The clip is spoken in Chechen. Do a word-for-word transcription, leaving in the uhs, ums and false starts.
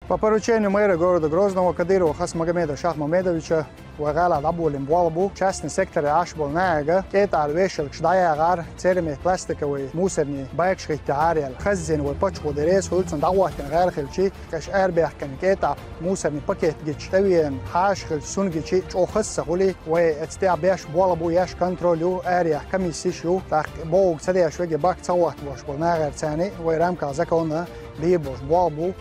По поручению мэра города Грозного Кадырова Хасмагомеда Шахмамедовича вай гӀала дӀаболийна болх бу частный секторе Ӏаш болу нахага кӀентӀера вешалкаш дӀаяхьар, цераме пластиковый мусорный бакаш хӀиттахьара аьлла. Хаззина вай паччахьо дерригаш хуьлу цунна дӀахӀоттийна гӀар хилчи, кхеш арабаьхкина кӀентӀера мусорный пакет гича, тӀевеана хьаша хилча, цунна гича, чӀогӀа хаза ца хуьлий, вай эцу тӀехь беш болх бу, еш контроль ю, араяхь комиссеш ю, тӀаккха бохург ца деш верг бак ца хӀоттабеш болу нахаца цхьаьна вай рамках закона бийр болуш болх бу.